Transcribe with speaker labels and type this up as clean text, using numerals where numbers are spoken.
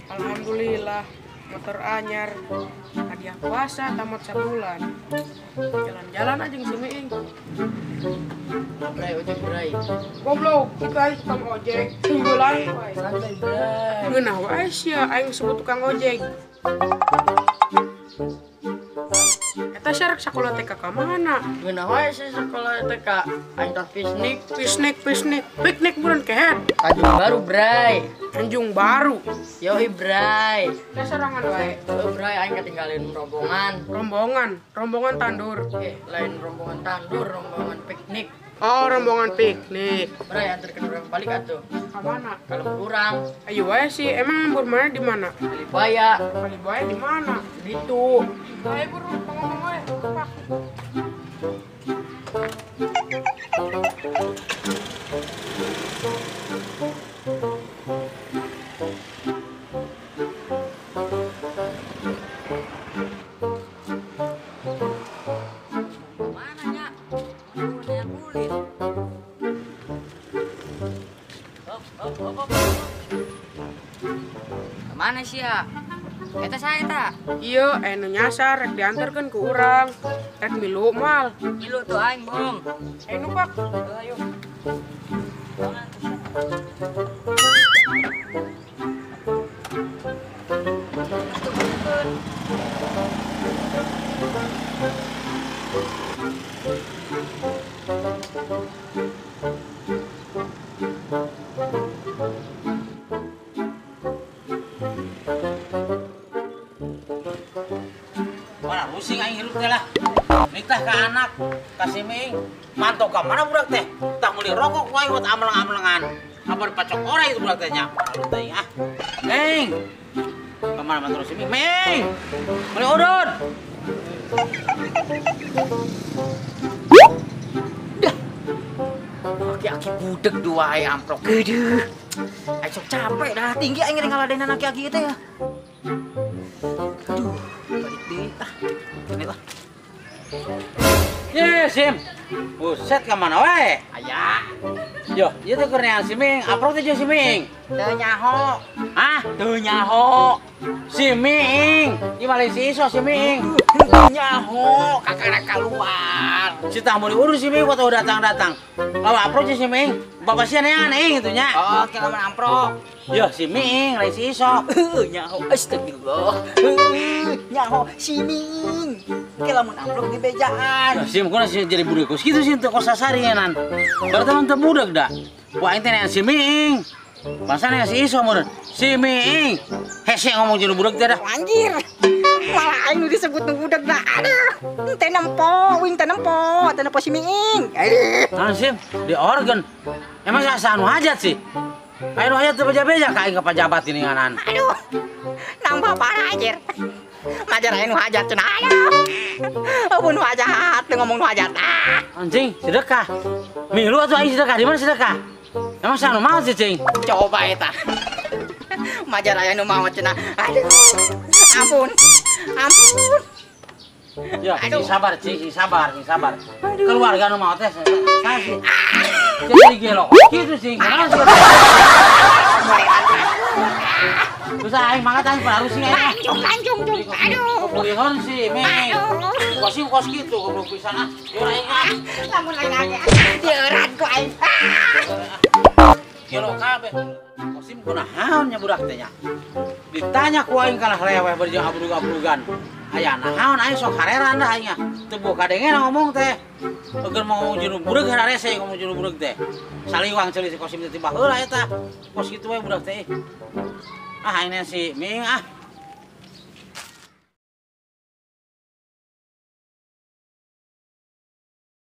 Speaker 1: Alhamdulillah, motor anyar, hadiah puasa tamat sabulan. Jalan-jalan aja si Miing.
Speaker 2: Bray, ojek bray.
Speaker 1: Goblok, kita aja tukang ojek. Tunggulan wae.
Speaker 2: Santai bray.
Speaker 1: Ngeunah wae sia aing sebut tukang ojek. Eta sia rek sakola TK ka mana?
Speaker 2: Ngeunah wae sia sekolah TK. Aing tah piknik.
Speaker 1: Piknik. Piknik bulan kehed.
Speaker 2: Tanjung Baru bray.
Speaker 1: Tanjung Baru.
Speaker 2: Yoi bray.
Speaker 1: Teh sorangan wae.
Speaker 2: Heuh bray, aing ketinggalin rombongan.
Speaker 1: Rombongan tandur.
Speaker 2: Lain rombongan tandur, rombongan piknik.
Speaker 1: Oh, rombongan piknik.
Speaker 2: Bray, antarkeun urang balik atuh.
Speaker 1: Ka mana?
Speaker 2: Ka lembur urang.
Speaker 1: Ayo wae sih, emang lembur mana di mana?
Speaker 2: Kalibaya.
Speaker 1: Kalibaya di mana?
Speaker 2: Ditu.
Speaker 1: Ayo buru, ngomong wae. Pak.
Speaker 2: Mana nya? Mana yang kulit? Hop, hop, hop, hop. Kemana sih ya? Eta saya ta?
Speaker 1: Iya, anu nyasar rek diantarkeun ku urang. Rek milu moal.
Speaker 2: Milu tuh aing bohong.
Speaker 1: Ayo Pak.
Speaker 2: Ayo.
Speaker 3: Mana pusing aing hirup teh lah. Nitah ka anak, ka si Miing. Mantau ka mana budak teh? Tah meuli rokok wae buat amleng-amlengan. Kabar pacok ora itu budak teh nya. Teh ah. Ming. Ka mana mantau si Miing? Ming. Meuli udud. Dah. Aki-aki budek dua aing amplok. Geuduh. Aing sok capek dah tinggi aing ngaladenan aki-aki teh ya. Aduh, balik deui ah. Ini lah. Ye, Sim. Buset ka mana wae? Aya. Yo, ieu teh keur neangan si Ming. Amplok teh jeung si Ming. Teu nyaho. Hah? Teu nyaho. Si Ming. Ieu mah lain si Iso si Ming. Teu nyaho, kakara kaluar. Si tah meuli urus si Ming waktu datang-datang. Lawa amplok jeung si Ming. Bapak sia neangan aing kitu nya.
Speaker 2: Oh, ke lamun amplok.
Speaker 3: Yo, si Ming lain si Iso.
Speaker 2: Heuh, nyaho. Astagfirullah. Nyaho si Ming. Ke lamun amplok di bejaan.
Speaker 3: Sim, kuna sih jadi budak kos gitu sih untuk kos sasarianan. Berarti teman teu budak dah. Wah, aing teh neangan si Ming. Bangsa neangan si Iso meureun. Si Ming. Hese ngomong jeung budak teh dah.
Speaker 4: Anjir. Malah aing nu disebut nu budak dah. Aduh, teh nempo, wing teh nempo, teh nempo si Ming. Aduh.
Speaker 3: Nah, Sim, di organ. Emang asa anu hajat sih? Ayo nu hajat teu beja-beja ka aing ka pajabat ini nganan.
Speaker 4: Aduh. Nambah parah anjir. Majar aing nu hajat cenah. Aduh. Ampun nu hajat, teu ngomong nu hajat. Ah.
Speaker 3: Anjing, sedekah. Milu atuh aing sedekah, di mana sedekah? Emang asa anu maot sih, Cing?
Speaker 4: Coba eta. Majar aya nu maot cenah. Aduh. Ampun. Ampun.
Speaker 3: Ya, sing sabar, Cing, sing sabar, sing sabar. Keluarga nu maot teh saya sih. Jadi gelo. Kitu sih, kunaon sih? Bisa aing mangkat aing parusing aing.
Speaker 4: Lanjung, lanjung, aduh.
Speaker 3: Kulihon sih, Ming. Kosim kos kitu goblok pisan ah. Yo aing ah.
Speaker 4: Lamun lain aja. Dieurat ku aing.
Speaker 3: Gelo kabeh. Kosim kunaon nya budak teh nya. Ditanya ku aing kalah leweh berjang abrug-abrugan. Aya naon aing sok hareran dah aing. Teu boga kadengean ngomong teh. Eugeun mau ngomong jeung bureug hararese ngomong jeung bureug teh. Saliwang ceuli si Kosim teh tiba heula eta. Kos kitu we budak teh. Ah ini si Ming ah.